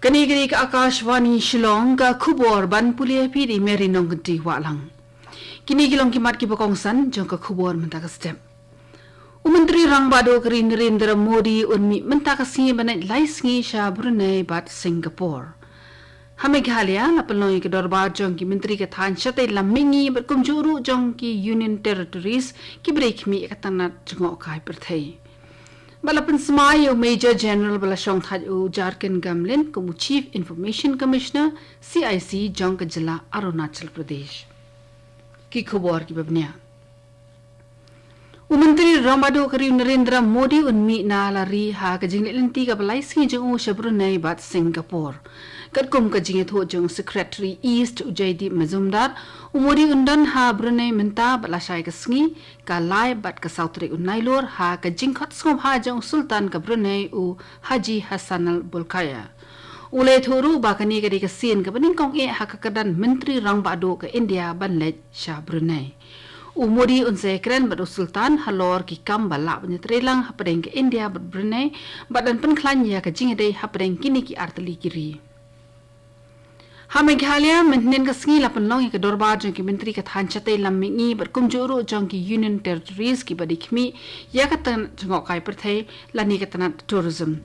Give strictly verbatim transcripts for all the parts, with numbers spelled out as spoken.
Kane ka dei ka Akashvani Shillong, ka khubor ban pule phi da i Mary Nongkynti Wahlang. Kine ki long ki mat kiba kongsan jong ka khubor mynta ka step. U Myntri Rangbah Duh ka ri Narendra Modi un mih mynta ka sngi ban leit lai sngi sha Brunei bad Singapore. Ha Meghalaya la pynlong ïa ka dorbar jong ki myntri ka thaiñ shatei lam mihngi bad kumjuh ruh jong ki Union Territories kiba dei khmih ïa ka tnat jngohkai pyrthei. Bad la pynsmai ïa u Major General ba la shongthait, u Jarken Gamlin, kum u Chief Information Commissioner, C I C, jong ka jylla Arunachal Pradesh. Ki khubor kiba bniah. U Myntri Rangbah Duh ka ri u Narendra Modi un mih na la ri ha ka jingleit lynti kaba lai sngi jong u sha Brunei bad Singapore. Katkum ka jingïathuh jong u Secretary East, u Jaideep Mazumdar, u Modi un don ha Brunei mynta bad lashai ka sngi, ka lai bad ka saw tarik u Nailur, ha ka jingkhot sngewbha jong u Sultan ka Brunei, u Haji Hassanal Bolkiah. U la ïathuh ruh ba kane ka dei ka sien kaba nyngkong eh ha ka kyrdan Myntri Rangbah Duh ka India ban leit sha Brunei. U Modi un sa ïakren bad u Sultan halor ki kam ba lah ban ïatreilang hapdeng ka India bad Brunei, bad ban pynkhlaiñ ïa ka jingïadei hapdeng kine ki artylli ki ri. Ha Meghalaya, mynhynnin ka sngi la pynlong ïa ka dorbar jong ki myntri ka thaiñ shatei lam mihngi bad kumjuh ruh jong ki Union Territories kiba dei khmih ïa ka tnat jngohkai pyrthei lane ka tnat tourism.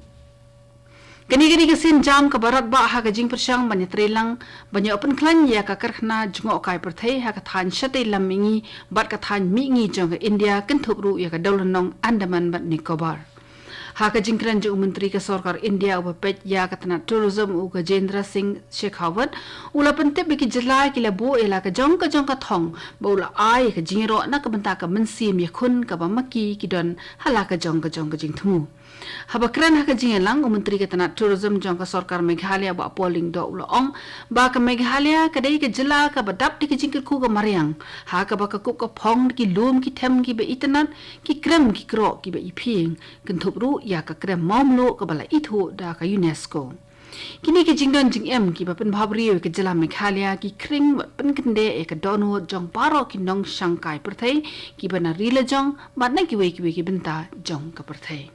Kane ka dei ka sien jam kaba radbah ha ka jingpyrshang ban ïatreilang, ban ïoh pynkhlaiñ ïa ka karkhana jngohkai pyrthei ha ka thaiñ shatei lam mihngi bad ka thaiñ mihngi jong ka India, kynthup ruh ïa ka dewlynnong Andaman bad Nicobar. Ha ka jingkren jong u Myntri ka Sorkar India uba peit ïa ka tnat tourism, u Gajendra Singh Shekhawat, u la pyntip ba ki jylla ki la buh ïa la ka jong ka jong ka thong ba u la ai ïa ka jingïaroh na ka bynta ka mynsiem ïakhun kaba ma ki ki don ha la ka jong ka jong ka jingthmu. Haba kren ha ka jingïalang, u Myntri ka tnat tourism jong ka Sorkar Meghalaya, Bah Paul Lyngdoh, u la ong ba ka Meghalaya ka dei ka jylla kaba dap da ka jingkyrkhu ka mariang, ha kaba ka kup ka phong da ki lum ki them kiba itynnad, ki krem ki kroh kiba iphieng, kynthup ruh ïa ka krem mawmluh kaba la ithuh da ka UNESCO. Kine ki jingdon jingem kiba pynbhabriew ïa ka jylla Meghalaya ki khring bad pynkyndeh ïa ka dohnud jong baroh ki nongshangkai pyrthei kiba na ri lajong bad na kiwei kiwei ki bynta jong ka pyrthei.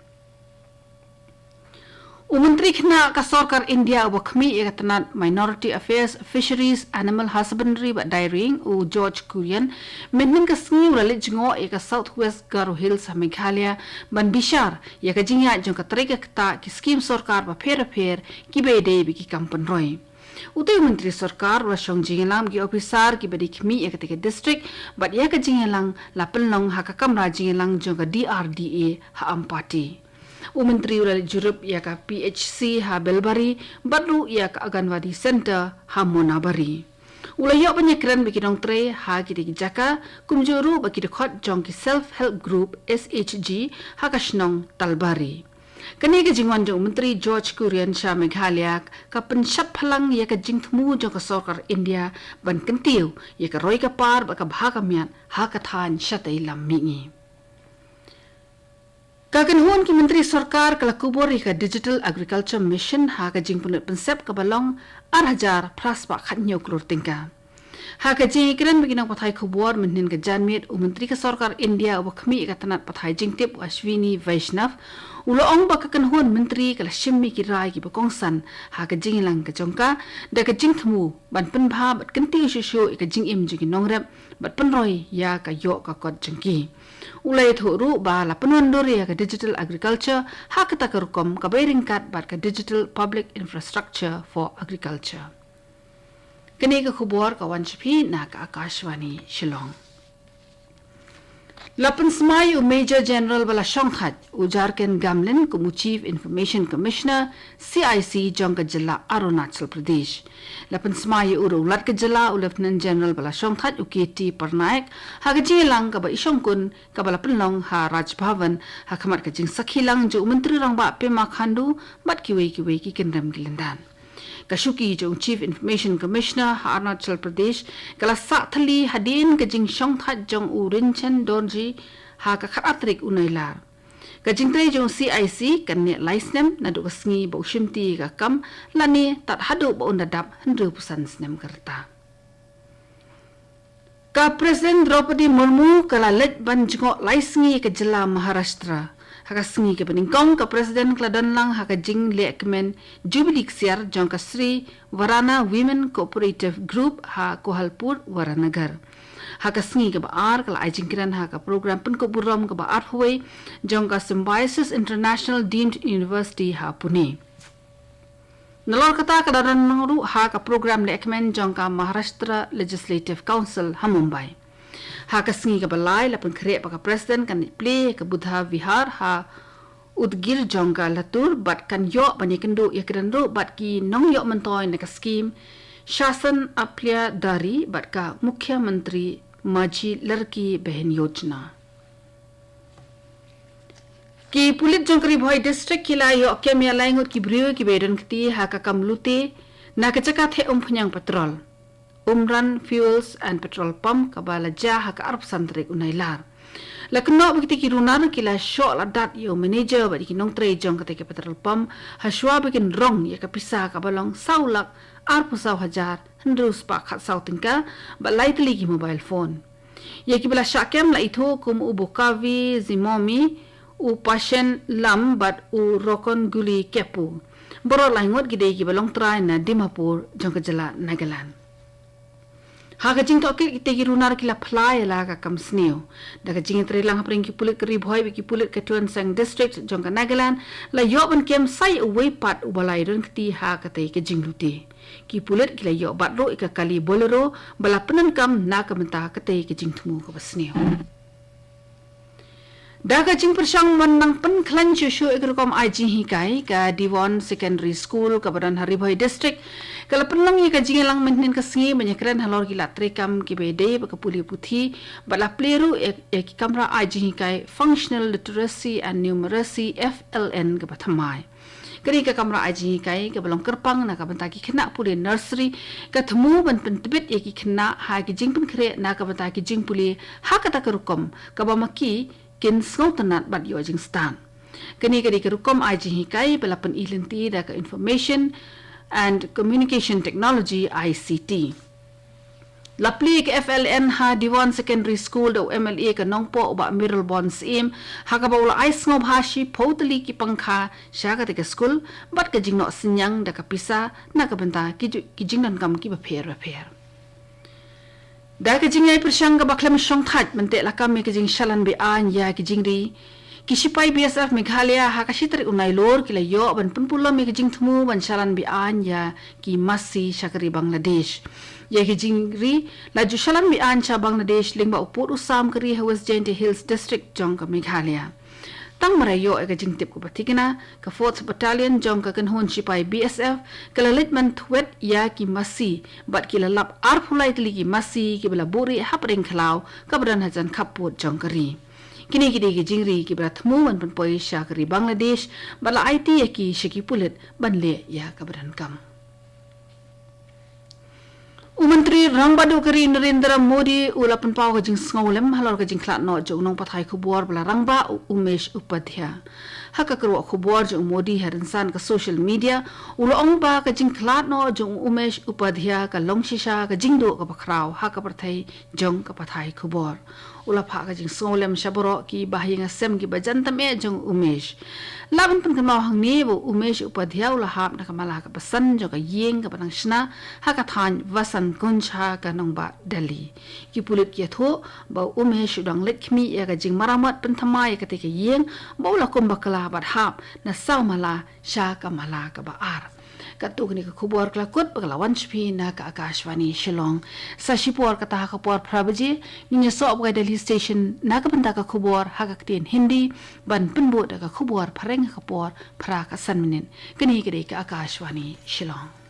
U Myntri Khynnah ka Sorkar India uba khmih ïa ka tnat Minority Affairs, Fisheries, Animal Husbandry bad Dairying, u George Kurian, mynhynnin ka sngi u la leit jngoh ïa ka South West Garo Hills ha Meghalaya ban bishar ïa ka jingïaid jong ka trei ka ktah ki skhim sorkar bapher bapher kiba ïadei bad ki kam pynroi. Utei u Myntri Sorkar u la shong jingïalang bad ki ophisar kiba dei khmih ïa katei ka district, bad ïa ka jingïalang la pynlong ha ka kamra jingïalang jong ka D R D A ha Ampati. U Myntri u la leit jurip ïa ka P H C ha Belbari bad ruh ïa ka Anganwadi Centre ha Monabari. U la ïoh ban ïakren bad ki nongtrei ha kitei ki jaka, kumjuh ruh bad ki dkhot jong ki Self Help Group, S H G, ha ka shnong Talbari. Kane ka jingwan jong u Myntri George Kurian sha Meghalaya ka pynshad phalang ïa ka jingthmu jong ka Sorkar India ban kyntiew ïa ka roi ka par bad ka bha ka miat ha ka thaiñ shatei lam mihngi. Ka kynhun ki Myntri Sorkar ka la kubur ïa ka Digital Agriculture Mission ha ka jingpynlut pynsep kaba long ar hajar phra spah khathynñiew klur tyngka. Ha ka jingïakren bad ki nongpathai khubor mynhynnin ka janmiet, u Myntri ka Sorkar India uba khmih ïa ka tnat pathai jingtip, u Ashwini Vaishnaw, u la ong ba ka kynhun myntri ka la shim ïa ki rai kiba kongsan ha ka jingïalang ka jong ka, da ka jingthmu ban pynbha bad kyntiew shuh shuh ïa ka jingim jong ki nongrep bad pynroi ïa ka ïoh ka kot jong ki. U la ïathuh ruh ba la pynwandur ïa ka digital agriculture ha kata ka rukom kaba ïaryngkat bad ka digital public infrastructure for agriculture. Kane ka khubor ka wan sha phi na ka Akashvani Shillong. La pynsmai ïa u Major General ba la shongthait, u Jarken Gamlin, kum u Chief Information Commissioner, C I C, jong ka jylla Arunachal Pradesh. La pynsmai ïa u da u Lat ka jylla, u Lieutenant General ba la shongthait, u K T Parnaik, ha ka jingïalang kaba i shongkun kaba la pynlong ha Raj Bhavan, ha khmat ka jingsakhi lang jong u Myntri Rangbah Pema Khandu bad kiwei kiwei ki kynrem ki lyndan. Ka shuki jong u Chief Information Commissioner ha Arunachal Pradesh ka la sah thylli hadien ka jingshongthait jong u Rinchen Dorji ha ka khatar tarik u Nailar. Ka jingtrei jong u C I C kan neh lai snem naduh ka sngi ba u shimti ka kam, lane tad haduh ba un da dap hynriewphew san snem ka rta. Ka President Droupadi Murmu ka la leit ban jngoh lai sngi ka jylla Maharashtra. Ha ka sngi kaba nyngkong, ka President ka la don lang ha ka jinglehkmen Jubilee Ksiar jong ka Sri Varana Women Cooperative Group ha Kohalpur, Varanagar. Ha ka sngi kaba ar, ka la ai jingkren ha ka program pynkup burom kaba arphew wei jong ka Symbiosis International Deemed University ha Pune. Nalor kata, ka la don lang ruh ha ka program lehkmen jong ka Maharashtra Legislative Council ha Mumbai. Ha ka sngi kaba lai, la pynkhreh ba ka President kan plie ka Buddha Vihar ha Udgir jong ka Latur, bad kan ïoh ban ïakynduh ïakren ruh bad ki nongïoh myntoi na ka skim Shasan Aplia Dari bad ka Mukhyamantri Majhi Ladki Bahin Yojana. Ki pulit jong ka Ri Bhoi District ki la ïoh kem ïa lai ngut ki briew kiba ïadon kti ha ka kam lute na ka jaka theh umphniang petrol, Umran Fuels and Petrol Pump, kaba la jia ha ka arphew san tarik u Nailar. La kynnoh ba kitei ki runar ki la shoh la dat ïa u manager bad ïa ki nongtrei jong katei ka petrol pump, ha shuwa ba kin rong ïa ka pisa kaba long saw lak arphew saw hajar hynriew spah khatsaw tyngka bad lai tylli ki mobile phone. Ïa kiba la shah kem la ithuh kum u Bokavi Zimomi, u Pashen Lam bad u Rokon Guli Kepu. Baroh lai ngut ki dei kiba long trai na Dimapur jong ka jylla Nagaland. Ha ka jingtohkit, kitei ki runar ki la phla ïa la ka kam sniew. Da ka jingïatreilang hapdeng ki pulit ka Ri Bhoi bad ki pulit ka Tuensang District jong ka Nagaland, la ïoh ban kem sa ïa uwei pat uba la ïadon kti ha katei ka jinglute. Ki pulit ki la ïoh bat ruh ïa ka kali Bolero ba la pyndonkam na ka bynta katei ka jingthmu kaba sniew. Da ka jingpyrshang ban nang pynkhlaiñ shuh shuh ïa ka rukom ai jinghikai, ka Devon Secondary School kaba don ha Ri Bhoi District ka la pynlong ïa ka jingïalang mynhynnin ka sngi ban ïakren halor ki lad treikam kiba ïadei bad ka pule puthi, bad la plie ruh ïa, ïa ki kamra ai jinghikai Functional Literacy and Numeracy, F L N, kaba thymmai. Kane ka kamra ai jinghikai kaba long kyrpang na ka bynta ki khynnah pule nursery ka thmu ban pyntbit ïa ki khynnah ha ki jingpynkhreh na ka bynta ki jingpule ha kata ka rukom kaba ma ki kin sngewtynnat bad ïoh jingstad. Kane ka dei ka rukom ai jinghikai ba la pyni lynti da ka Information and Communication Technology, I C T. La plie ka F L N ha Devon Secondary School da u M L A ka Nongpoh, u Bah Mayralborn Syiem, ha kaba u la ai sngewbha shiphew tylli ki pangkha sha katei ka skul, bad ka jingnoh synñiang da ka pisa na ka bynta ki ju-, ki jingdonkam kiba pher bapher. Da ka jingïai pyrshang kaba khlem shongthait, mynta la kam ïa ka jingshalan be-aiñ ïa ki jingri, ki shipai B S F Meghalaya ha ka shi tarik u Nailur ki la ïoh ban pynpulom ïa ka jingthmu ban shalan be-aiñ ïa ki masi sha ka ri Bangladesh. Ïa ki jingri la ju shalan be-aiñ sha Bangladesh lyngba u pud u sam ka ri ha West Jaintia Hills District jong ka Meghalaya. Tang mar ïoh ïa ka jingtip kaba thikna, ka Fourth Battalion jong ka kynhun shipai B S F ka la leit ban thwet ïa ki masi, bad ki la lap arphew lai tylli ki masi kiba la buhrieh hapdeng khlaw kaba don hajan khappud jong ka ri. Kine ki dei ki jingri kiba la thmu ban pynpoi sha ka ri Bangladesh, bad la aiti ïa ki sha ki pulit ban leh ïa kaba donkam. U Myntri Rangbah Duh ka ri Narendra Modi u la pynpaw ka jingsngewlem halor ka jingkhlad noh jong u nongpathai khubor ba la rangbah, u Umesh Upadhyay. Ha ka kyrwoh khubor jong u Modi ha rynsan ka social media, u la ong ba ka jingkhlad noh jong u Umesh Upadhyay ka long shisha ka jingduh kaba khraw ha ka pyrthei jong ka pathai khubor. U la phah ka jingsngewlem sha baroh ki bahaïing hasem kiba jan tam eh jong u Umesh. Lah ban pynkynmaw hangne ba u Umesh Upadhyay u la hap na ka mala kaba san jong ka ïing kaba nang shna ha ka thaiñ Vasant Kunj ha ka nongbah Delhi. Ki pulit ki ïathuh ba u Umesh u dang leit khmih ïa ka jingmaramot pynthymmai ïa katei ka ïing ba u la kum bakla bad hap na saw mala sha ka mala kaba ar. Katto katne ka khubor ka la kut bad ka la wan sha phi na ka Akashvani Shillong. Sa shipor kata ha ka por phra baje ngin ïasoh bad ka Delhi Station na ka bynta ka khubor ha ka ktien Hindi, ban pynbud da ka khubor phareng ha ka por phra ka san minit. Kane ka dei ka Akashvani Shillong.